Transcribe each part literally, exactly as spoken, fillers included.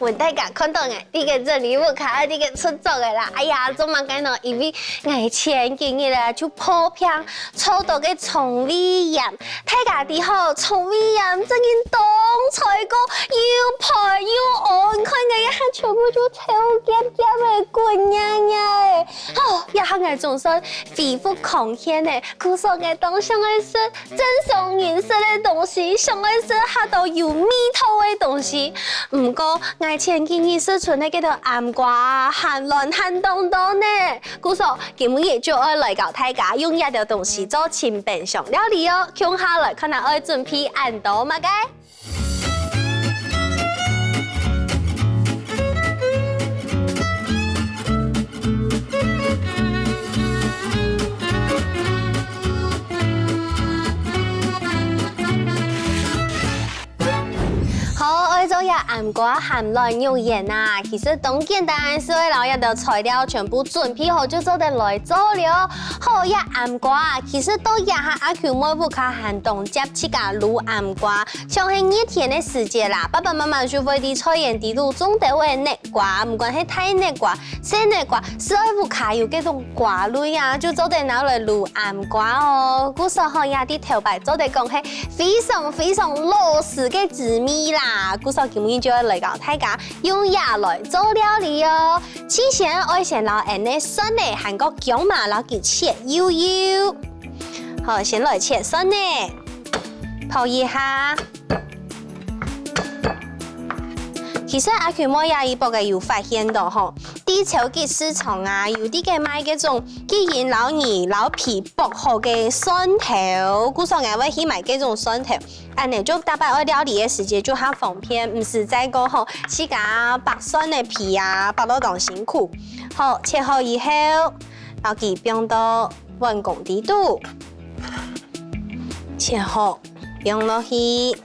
分大家看到𠊎這個整理屋下，這個出作个啦。哎呀，做麼个呢？因為𠊎前幾日啊，就破病，著到个腸胃炎。大家知吼，腸胃炎正經當衰過，又破又屙，看𠊎一下全部就臭夾夾个，滾呀呀个。吼，這下𠊎總算恢復康健呢，故所𠊎當想愛食 正常人食个東西，想愛食較多有味道个東西。毋過，𠊎前幾日食賰个該兜醃瓜、鹹卵還當多呢。故所，今晡日就愛來教大家用這兜東西做清冰箱料理哦。共下來看下愛準備恁多麼个。 好，愛做這醃瓜鹹卵肉圓啊，其實當簡單，就係摎這兜材料全部準備好就做得來做了。好，這醃瓜啊，其實到這下阿Q妹屋下還當輒自家滷醃瓜，像係熱天个時節啦，爸爸媽媽就會在菜園底肚種兜仔薏瓜，毋管係大薏瓜、 細薏瓜，就係屋下有該種瓜類啊，就做得拿來滷醃瓜哦。故所吼，這在頭擺做得講係非常非常老式个滋味啦。故所今晡日就愛來教大家用這來做料理哦。首先愛先摎𫣆个蒜仔還過薑嫲摎佢切幼幼。好，先來切蒜仔，煸一下。 其實阿Q妹這一駁仔有發現到吼，在超級市場啊，有在該賣該種既經摎泥摎皮剝好个蒜頭，故所𠊎會去買該種蒜頭。恁仔就逐擺愛料理个時節就較方便，毋使再過吼，自家剝蒜仔皮啊，剝到當辛苦。好，切好以後，摎佢放到碗公底肚，切好，放落去。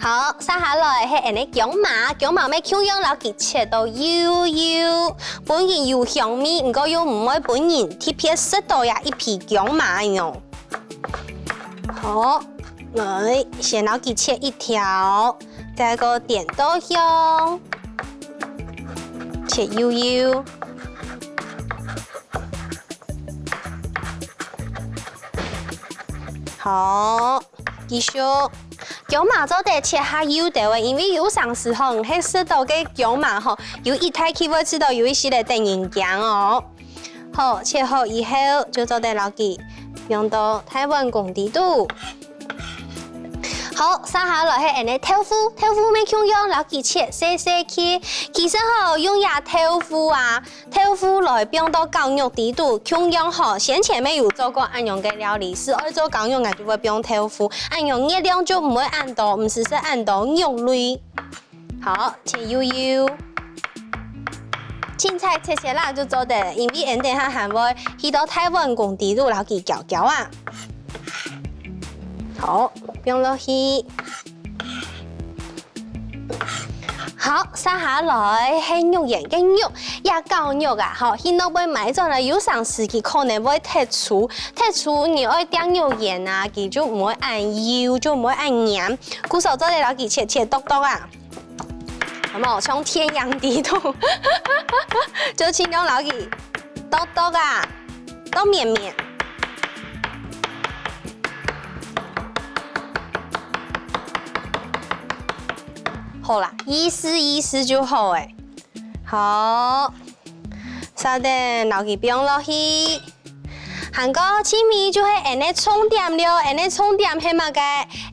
好，續下來係𫣆个薑嫲，薑嫲乜共樣摎佢切到幼幼，分佢有香味，毋過又毋會分人特別食到這一皮薑嫲樣。好，來，先摎佢切一條，再過點到香，切幼幼。好，繼續。 薑嫲做得切較幼兜仔，因為有成時吼，係食到个薑嫲吼，有一大屉會食到有一息仔得人驚哦。好，切好以後就做得摎佢放到大碗公底肚。好，續下來係𫣆个豆腐，豆腐乜共樣摎佢切細細屉。其實吼，用這豆腐啊， 豆腐來放到絞肉底肚，共樣吼，先前乜有做過恁樣个料理，係愛做絞肉，𠊎就會放豆腐，恁樣熱量就毋會恁多，毋使食恁多肉類。好，切幼幼。青菜切切啦就做得，因為𫣆等下還會去到大碗公底肚摎佢攪攪啊。好，放落去。 好，續下來係肉圓个肉，這絞肉啊，吼，去外背買轉來，有成時佢可能會忒粗，忒粗你愛釘肉圓啊，佢就毋會恁幼，就毋會恁黏。故所做得摎佢切切剁剁啊，有無？像電影底肚，就盡量摎佢剁剁啊。 到綿綿。好啦，意思意思就好欸。好，續等摎佢放落去。還過盡尾就係𫣆个重點了，𫣆个重點係麼个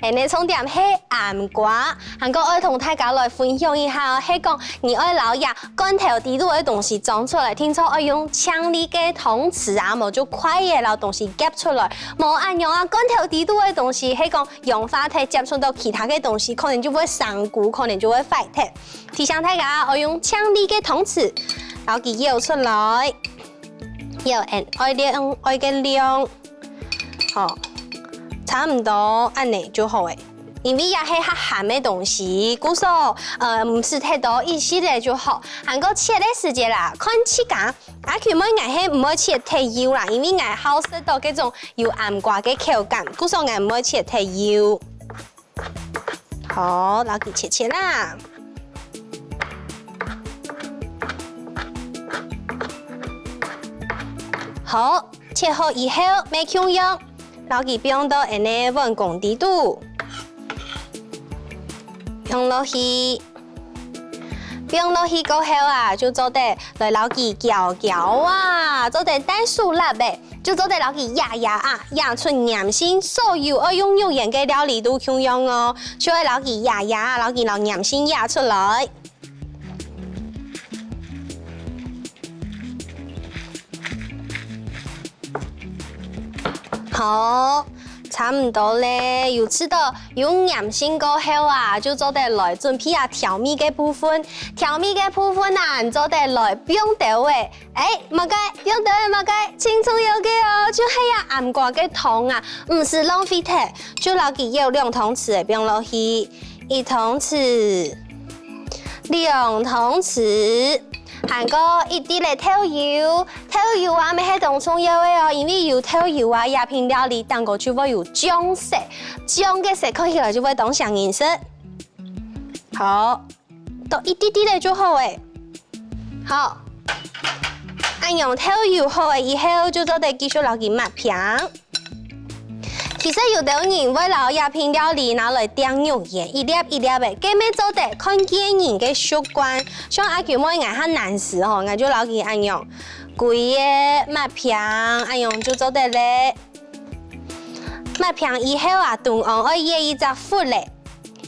？𫣆个重點係醃瓜。還過愛同大家來分享一下哦，係講你愛摎這 罐頭底肚个東西裝出來，定著愛用淨俐个湯匙啊，無就筷仔摎東西夾出來。無恁樣啊，罐頭底肚个東西係講氧化忒接觸到其他个東西，可能就會生菇，可能就會壞忒。提醒大家愛用淨俐个湯匙，摎佢舀出來，舀𫣆愛量，愛个量。 好，差毋多恁仔就好欸。因為這係較鹹个東西，故所，呃，毋使忒多，一息仔就好。還過切个時節啦，看自家。阿Q妹𠊎係毋會切忒幼啦，因為𠊎好食到該種有醃瓜个口感，故所𠊎毋會切忒幼。 好，摎佢切切啦。好，切好以後，乜共樣，摎佢放到恁呢碗公底肚，放落去。放落去過後啊，就做得來摎佢攪攪啊，做得帶手抐个，就做得摎佢掖掖啊，掖出黏性，所有愛用肉圓个料理都共樣哦，就愛摎佢掖掖啊，摎佢摎黏性掖出來。 好，差毋多咧，有試著有黏性過後啊，就做得來準備啊調味个部分。調味个部分啊，你做得來放兜仔。欸，麼个？放兜仔麼个？盡重要个哦，就係啊，醃瓜个湯啊，毋使浪費忒，就摎佢舀兩湯匙个放落去，一湯匙，兩湯匙。 還過一滴仔豆油，豆油啊，乜係當重要个哦，因為有豆油啊，這片料理頂高就會有醬色，醬个色看起來就會當像人食。好，倒一滴滴仔就好欸。好，恁樣豆油好了以後，就做得繼續摎佢抹平。 其實有兜人會摎這片料理拿來釘肉圓，一粒一粒个，該乜做得看個人个習慣。像阿球妹𠊎還懶尸吼，𠊎就摎佢恁樣，歸個抹平，恁樣就做得了。抹平以後啊，中央愛掖一隻窟仔，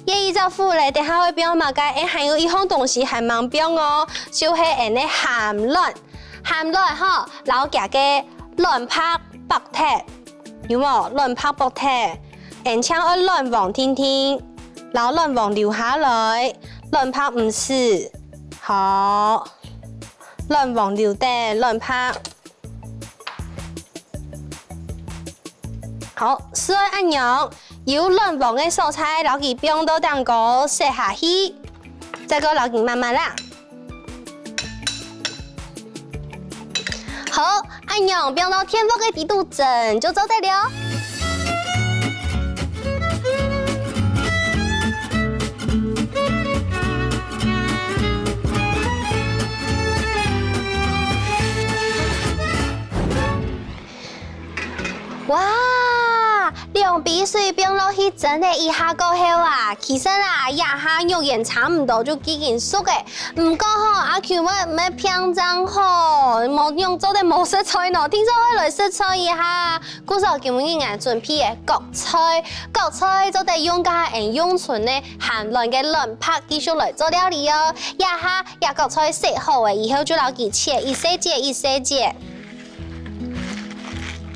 掖一隻窟仔，等下會放麼个？欸，還有一項東西還吂放哦，就係恁呢鹹卵。 鹹卵吼，摎厥个卵白剝忒，有無？卵白剝忒，𫣆淨愛卵黃定定，摎卵黃留下來，卵白毋使。好，卵黃留等，卵白。好，就恁樣，有卵黃个所在，摎佢放到頂高，食下去。 再過摎佢慢慢抐。好，恁樣放到電鑊个底肚蒸就做得了。哇， 兩杯水放落去蒸了一下過後啊，其實啊，這下肉圓差毋多就既經熟了。毋過吼，阿Q妹毋係平常吼，無仰做得無食菜呢，定著愛來食菜一下。故所今日𠊎準備个角菜，角菜做得用該𫣆永春个鹹卵个卵白繼續來做料理哦。這下這角菜洗好了以後，就摎佢切一細節一細節。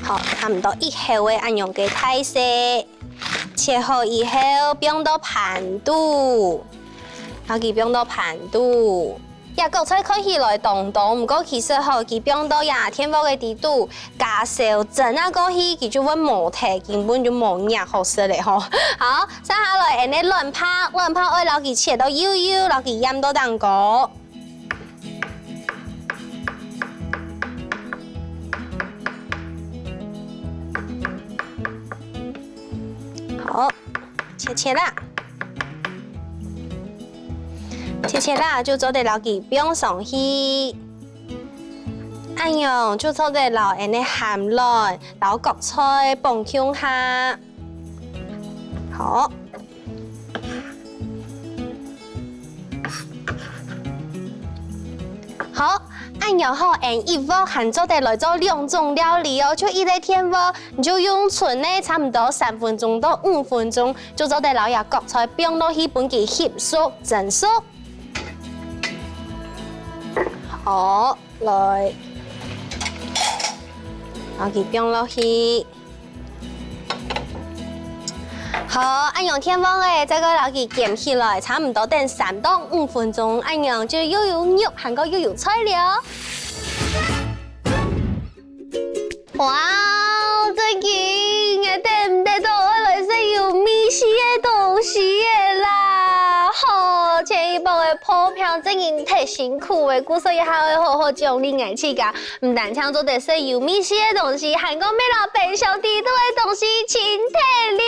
好，差毋多一口个恁樣个大細，切好以後放到盤肚，摎佢放到盤肚。這角菜看起來當多，毋過其實吼，佢放到這電鑊个底肚，加燒蒸啊過去，佢就會無忒，根本就無肉好食了吼。好，接下來𫣆个卵白，卵白愛摎佢切到幼幼，摎佢掖到頂高。 好，切切啦，切切啦，就做得摎佢放上去。恁樣就做得摎𫣆个鹹卵、摎角菜放共下。好。 好，恁樣吼，𫣆一鑊還做得來做兩種料理哦，就一個電鑊，你就用蒸个，差毋多三分鐘到五分鐘，就做得摎這角菜放落去分佢翕熟、蒸熟。好，來，摎佢放落去。 好，恁樣電鑊仔，再過摎佢撳起來，差毋多等三到五分鐘，恁樣就又有肉，還過又有菜了。哇，正經，𠊎等毋得都愛來食有味緒个東西了啦！好，前一擺个破病正經忒辛苦了，故所這下愛好好獎勵𠊎自家。 毋單淨做得食有味緒个東西，還過乜摎冰箱底肚个東西清忒了。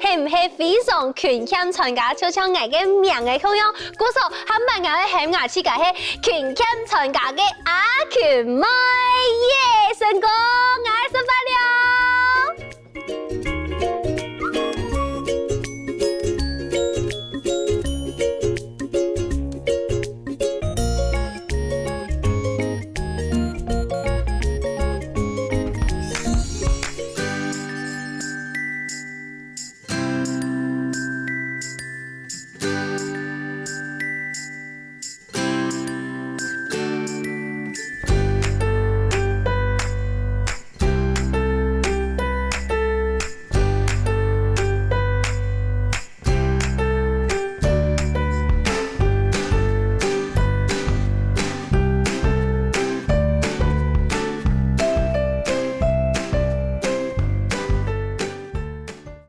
係毋係非常勤儉參加，就像𠊎个名仔共樣？故所下擺𠊎會喊𠊎自家係勤儉參加个阿勤妹耶！成功，𠊎食飯了。